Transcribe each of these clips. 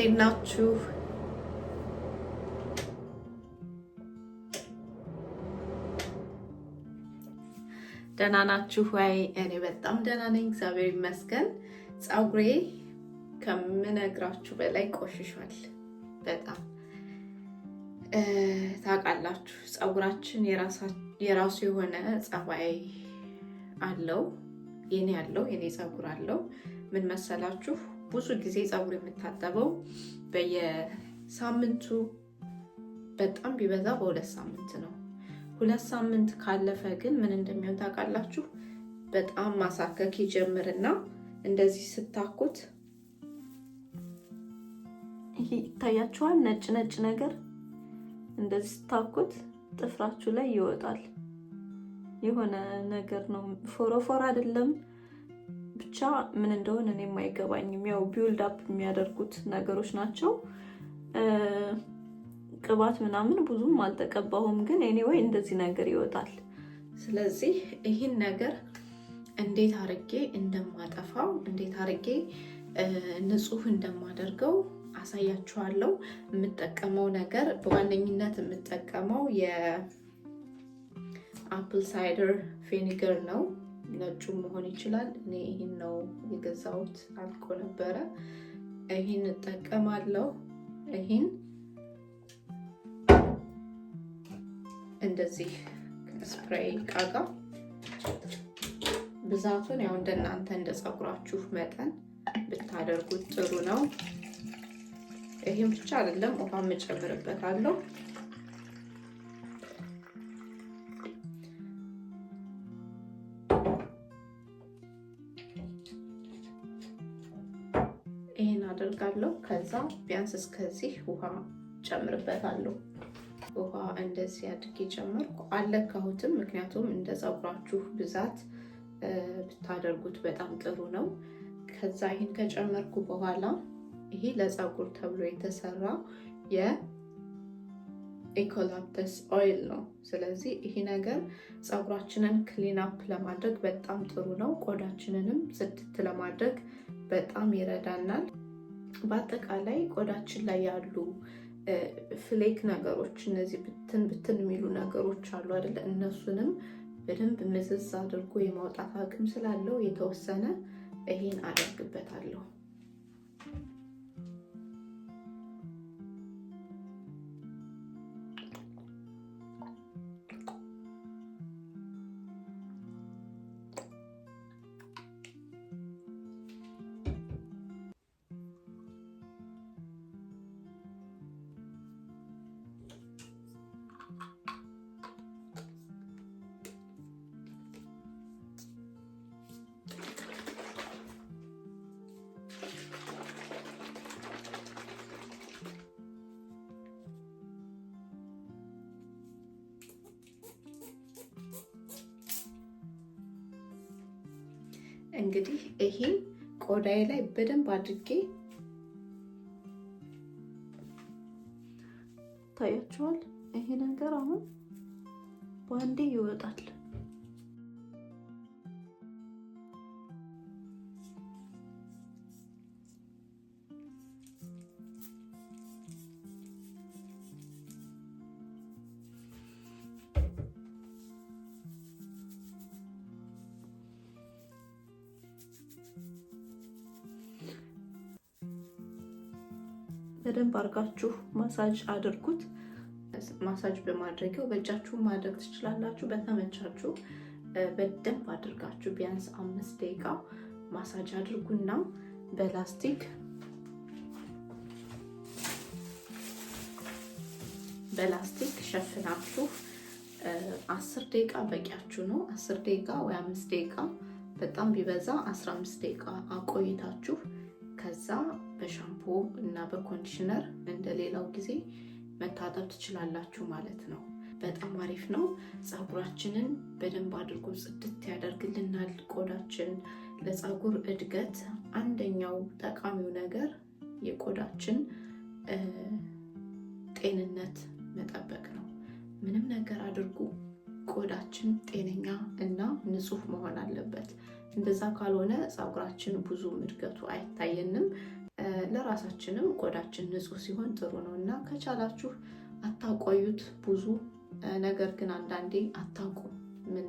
እንዴት ናችሁ? ደህና ናችሁ ወይ? እኔ በጣም ደህና ነኝ፣ እግዚአብሔር ይመስገን። ፀጉሬ ከምነግራችሁ በላይ ቆሽሿል። በጣም ታውቃላችሁ፣ ፀጉራችን የራሱ የሆነ ጸባይ አለው። የኔ አለው፣ የኔ ፀጉር አለው። ምን መሰላችሁ? ብዙ ጊዜ ፀጉር የምታጠበው በየሳምንቱ፣ በጣም ቢበዛ በ2 ሳምንት ነው። 2 ሳምንት ካለፈ ግን ምን እንደሚሆን ታውቃላችሁ? በጣም ማሳከክ ይጀምርና እንደዚህ ስታኩት ይሄ ይታያችኋል። ነጭ ነጭ ነገር እንደዚህ ስታኩት ጥፍራችሁ ላይ ይወጣል። የሆነ ነገር ነው፣ ፎረፎር አይደለም፣ ብቻ ምን እንደሆነ እኔም አይገባኝም። ያው build up የሚያደርጉት ነገሮች ናቸው። ቅባት ምናምን ብዙም አልተቀባሁም፣ ግን anyway እንደዚህ ነገር ይወጣል። ስለዚህ ይህን ነገር እንዴት አርጌ እንደማጠፋው፣ እንዴት አርጌ ንጹህ እንደማደርገው አሳያችኋለሁ። የምጠቀመው ነገር፣ በዋነኝነት የምጠቀመው የ apple cider vinegar ነው። ነጩ መሆን ይችላል። እኔ ይህን ነው የገዛሁት፣ አልቆ ነበረ። ይህን እጠቀማለሁ። ይህን እንደዚህ spray እቃ ጋር ብዛቱን ያው እንደናንተ እንደ ፀጉራችሁ መጠን ብታደርጉት ጥሩ ነው። ይህም ብቻ አይደለም፣ ውሃ እጨምርበታለሁ። ይህን አደርጋለሁ። ከዛ ቢያንስ እስከዚህ ውሃ ጨምርበታለሁ። ውሃ እንደዚህ አድርጌ ጨመርኩ። አልለካሁትም፣ ምክንያቱም እንደ ፀጉራችሁ ብዛት ብታደርጉት በጣም ጥሩ ነው። ከዛ ይህን ከጨመርኩ በኋላ ይሄ ለፀጉር ተብሎ የተሰራ የ eucalyptus oil ነው። ስለዚህ ይሄ ነገር ፀጉራችንን clean up ለማድረግ በጣም ጥሩ ነው። ቆዳችንንም ጽድት ለማድረግ በጣም ይረዳናል። በአጠቃላይ ቆዳችን ላይ ያሉ flake ነገሮች፣ እነዚህ ብትን ብትን የሚሉ ነገሮች አሉ አይደለ? እነሱንም በደንብ ምዝዝ አድርጎ የማውጣት አቅም ስላለው የተወሰነ ይሄን አደርግበታለሁ። እንግዲህ ይሄን ቆዳዬ ላይ በደንብ አድርጌ ታያችኋል። ይሄ ነገር አሁን በአንዴ ይወጣል። በደንብ አድርጋችሁ ማሳጅ አድርጉት። ማሳጅ በማድረጊያው በእጃችሁ ማድረግ ትችላላችሁ። በተመቻችሁ በደንብ አድርጋችሁ ቢያንስ 5 ደቂቃ ማሳጅ አድርጉና በላስቲክ ሸፍናችሁ 10 ደቂቃ በቂያችሁ ነው። 10 ደቂቃ ወይ 5 ደቂቃ፣ በጣም ቢበዛ 15 ደቂቃ አቆይታችሁ ከዛ በሻምፖ እና በ conditioner እንደ ሌላው ጊዜ መታጠብ ትችላላችሁ ማለት ነው። በጣም አሪፍ ነው። ፀጉራችንን በደንብ አድርጎ ጽድት ያደርግልናል። ቆዳችን ለፀጉር እድገት አንደኛው ጠቃሚው ነገር የቆዳችን ጤንነት መጠበቅ ነው። ምንም ነገር አድርጉ፣ ቆዳችን ጤነኛ እና ንጹህ መሆን አለበት። እንደዛ ካልሆነ ፀጉራችን ብዙም እድገቱ አይታየንም። ለራሳችንም ቆዳችን ንጹህ ሲሆን ጥሩ ነው እና ከቻላችሁ አታቆዩት ብዙ። ነገር ግን አንዳንዴ አታውቁም ምን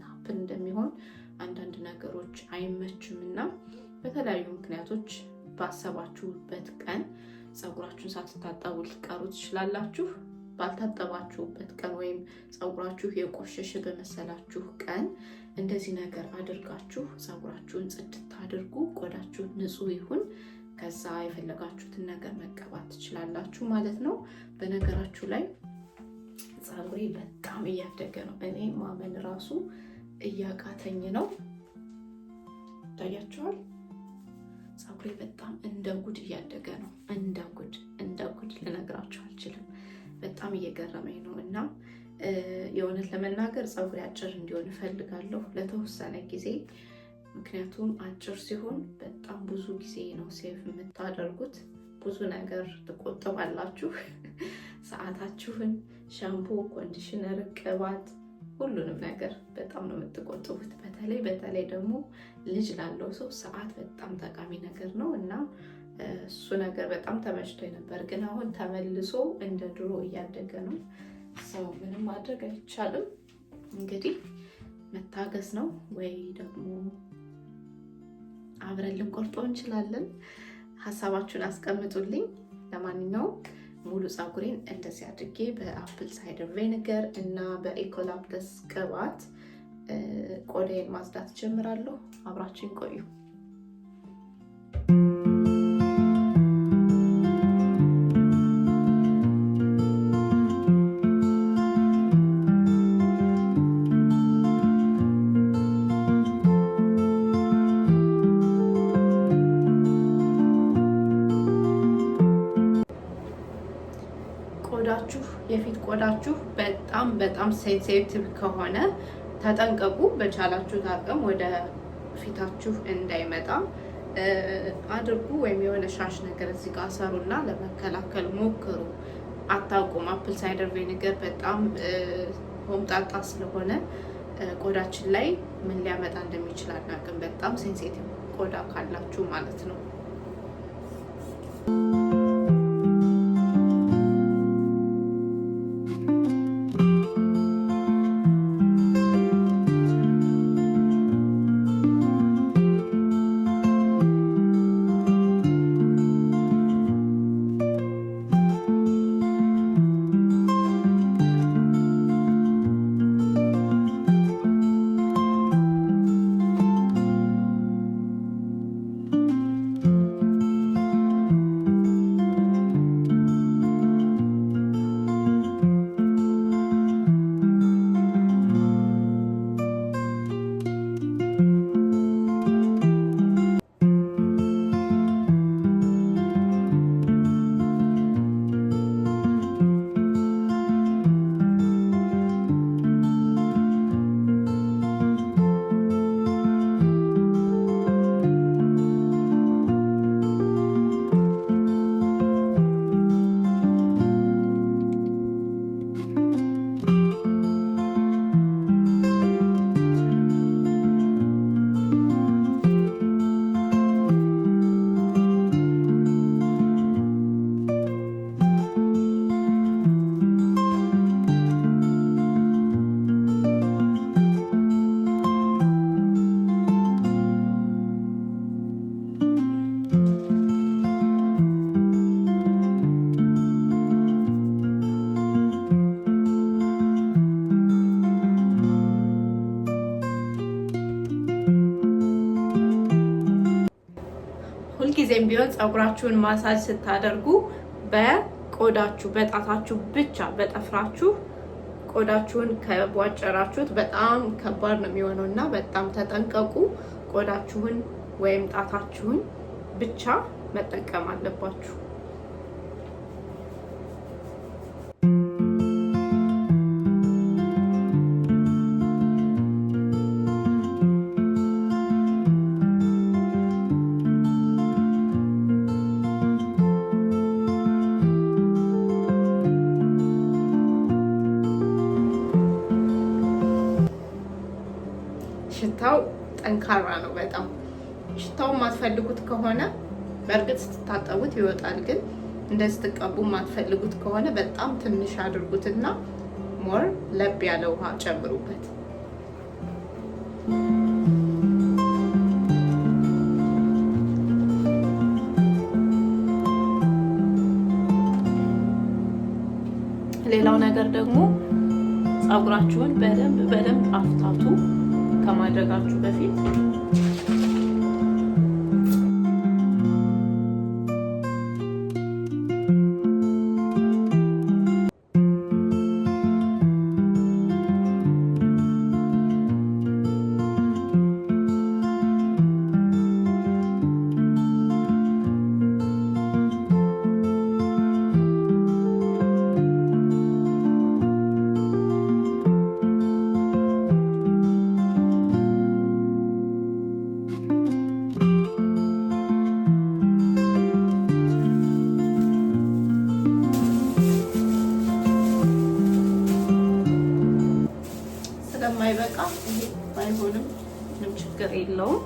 happen እንደሚሆን፣ አንዳንድ ነገሮች አይመችም እና በተለያዩ ምክንያቶች ባሰባችሁበት ቀን ፀጉራችሁን ሳትታጠቡ ልትቀሩ ትችላላችሁ። ባልታጠባችሁበት ቀን ወይም ፀጉራችሁ የቆሸሸ በመሰላችሁ ቀን እንደዚህ ነገር አድርጋችሁ ፀጉራችሁን ጽድት አድርጉ። ቆዳችሁ ንጹህ ይሁን። ከዛ የፈለጋችሁትን ነገር መቀባት ትችላላችሁ ማለት ነው። በነገራችሁ ላይ ፀጉሬ በጣም እያደገ ነው። እኔ ማመን ራሱ እያቃተኝ ነው። ይታያችኋል። ፀጉሬ በጣም እንደ ጉድ እያደገ ነው። እንደ ጉድ፣ እንደ ጉድ ልነግራችሁ አልችልም። በጣም እየገረመኝ ነው እና የእውነት ለመናገር ፀጉሬ አጭር እንዲሆን እፈልጋለሁ ለተወሰነ ጊዜ። ምክንያቱም አጭር ሲሆን በጣም ብዙ ጊዜ ነው save የምታደርጉት፣ ብዙ ነገር ትቆጥባላችሁ። ሰዓታችሁን፣ ሻምፖ፣ conditioner፣ ቅባት፣ ሁሉንም ነገር በጣም ነው የምትቆጥቡት። በተለይ በተለይ ደግሞ ልጅ ላለው ሰው ሰዓት በጣም ጠቃሚ ነገር ነው እና እሱ ነገር በጣም ተመችቶኝ ነበር። ግን አሁን ተመልሶ እንደ ድሮ እያደገ ነው። So ምንም ማድረግ አይቻልም። እንግዲህ መታገስ ነው ወይ ደግሞ አብረን ልንቆርጠው እንችላለን። ሀሳባችሁን አስቀምጡልኝ። ለማንኛውም ሙሉ ፀጉሬን እንደዚህ አድርጌ በ apple cider vinegar እና በ eucalyptus ቅባት ቆዳዬን ማጽዳት ጀምራለሁ። አብራችሁኝ ቆዩ። ቆዳችሁ፣ የፊት ቆዳችሁ በጣም በጣም sensitive ከሆነ ተጠንቀቁ። በቻላችሁት አቅም ወደ ፊታችሁ እንዳይመጣ አድርጉ። ወይም የሆነ ሻሽ ነገር እዚህ ጋር ሰሩና ለመከላከል ሞክሩ። አታውቁም። Apple cider vinegar በጣም ሆምጣጣ ስለሆነ ቆዳችን ላይ ምን ሊያመጣ እንደሚችል አናውቅም። በጣም sensitive ቆዳ ካላችሁ ማለት ነው። ሁልጊዜም ቢሆን ፀጉራችሁን ማሳጅ ስታደርጉ በቆዳችሁ፣ በጣታችሁ ብቻ፣ በጥፍራችሁ ቆዳችሁን ከቧጨራችሁት በጣም ከባድ ነው የሚሆነው እና በጣም ተጠንቀቁ። ቆዳችሁን ወይም ጣታችሁን ብቻ መጠቀም አለባችሁ። ሽታው ጠንካራ ነው በጣም። ሽታው የማትፈልጉት ከሆነ በእርግጥ ስትታጠቡት ይወጣል፣ ግን እንደዚህ ስትቀቡ የማትፈልጉት ከሆነ በጣም ትንሽ አድርጉትና more ለብ ያለ ውሃ ጨምሩበት። ሌላው ነገር ደግሞ ፀጉራችሁን በደንብ በደንብ አፍታቱ ከማድረጋችሁ በፊት። ስለማይበቃ ይሄ ባይሆንም ምንም ችግር የለውም።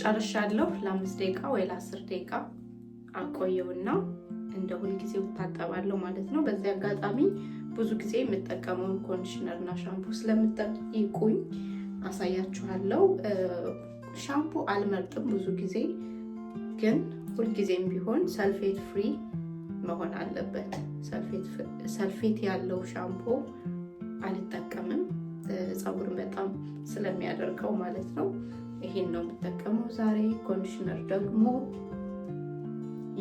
ጨርሻለሁ። ለ5 ደቂቃ ወይ ለ10 ደቂቃ አቆየውና እንደ ሁልጊዜው እታጠባለሁ ማለት ነው። በዚህ አጋጣሚ ብዙ ጊዜ የምጠቀመውን conditioner እና ሻምፖ ስለምጠይቁኝ አሳያችኋለሁ። ሻምፖ አልመርጥም ብዙ ጊዜ፣ ግን ሁልጊዜም ቢሆን sulfate free መሆን አለበት። ሰልፌት ያለው ሻምፖ አልጠቀምም፣ ፀጉርን በጣም ስለሚያደርቀው ማለት ነው። ይሄን ነው የምጠቀመው ዛሬ። Conditioner ደግሞ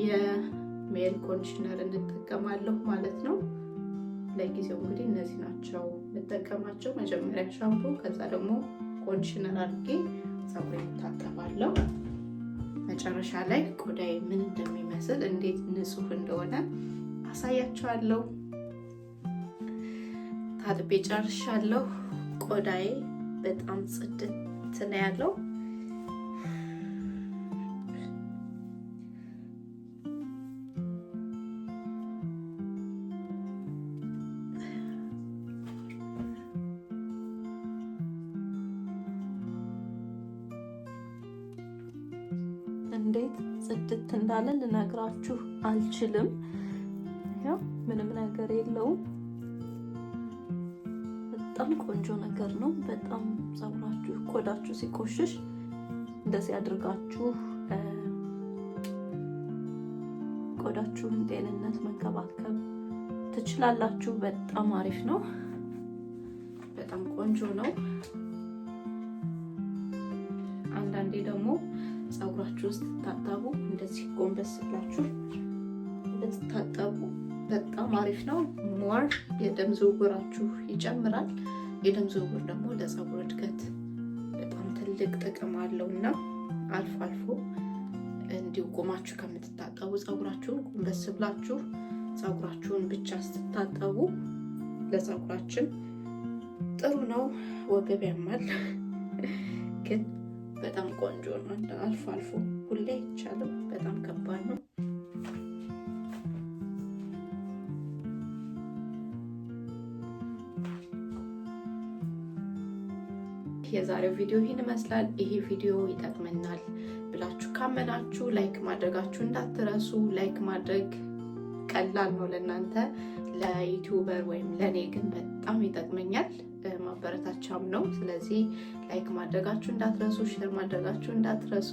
የሜል conditioner እንጠቀማለሁ ማለት ነው። ለጊዜው እንግዲህ እነዚህ ናቸው የምጠቀማቸው። መጀመሪያ ሻምፖ፣ ከዛ ደግሞ conditioner አድርጌ ፀጉሬን እታጠባለሁ። መጨረሻ ላይ ቆዳዬ ምን እንደሚመስል፣ እንዴት ንጹህ እንደሆነ አሳያችኋለሁ። ታጥቤ ጨርሻለሁ። ቆዳዬ በጣም ጽድት ነው ያለው። እንዴት ጽድት እንዳለ ልነግራችሁ አልችልም። ያው ምንም ነገር የለውም። በጣም ቆንጆ ነገር ነው። በጣም ፀጉራችሁ፣ ቆዳችሁ ሲቆሽሽ እንደዚህ አድርጋችሁ ቆዳችሁን ጤንነት መንከባከብ ትችላላችሁ። በጣም አሪፍ ነው። በጣም ቆንጆ ነው። አንዳንዴ ደግሞ ፀጉራችሁ ስትታጠቡ እንደዚህ ጎንበስ ብላችሁ ብትታጠቡ በጣም አሪፍ ነው። More የደም ዝውውራችሁ ይጨምራል። የደም ዝውውር ደግሞ ለፀጉር እድገት በጣም ትልቅ ጥቅም አለው እና አልፎ አልፎ እንዲሁ ቆማችሁ ከምትታጠቡ ፀጉራችሁን ጎንበስ ብላችሁ ፀጉራችሁን ብቻ ስትታጠቡ ለፀጉራችን ጥሩ ነው። ወገብ ያማል፣ ግን በጣም ቆንጆ ነው። አልፎ አልፎ፣ ሁሌ አይቻልም፣ በጣም ከባድ ነው። የዛሬው ቪዲዮ ይህን ይመስላል። ይሄ ቪዲዮ ይጠቅመናል ብላችሁ ካመናችሁ like ማድረጋችሁ እንዳትረሱ። Like ማድረግ ቀላል ነው ለእናንተ፣ ለ YouTuber ወይም ለእኔ ግን በጣም ይጠቅመኛል፣ ማበረታቻም ነው። ስለዚህ like ማድረጋችሁ እንዳትረሱ፣ share ማድረጋችሁ እንዳትረሱ።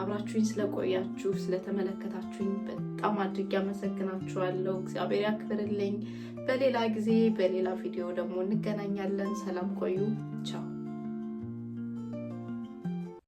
አብራችሁኝ ስለቆያችሁ፣ ስለተመለከታችሁኝ በጣም አድርጌ አመሰግናችኋለሁ። እግዚአብሔር ያክብርልኝ። በሌላ ጊዜ በሌላ ቪዲዮ ደግሞ እንገናኛለን። ሰላም ቆዩ። ቻው።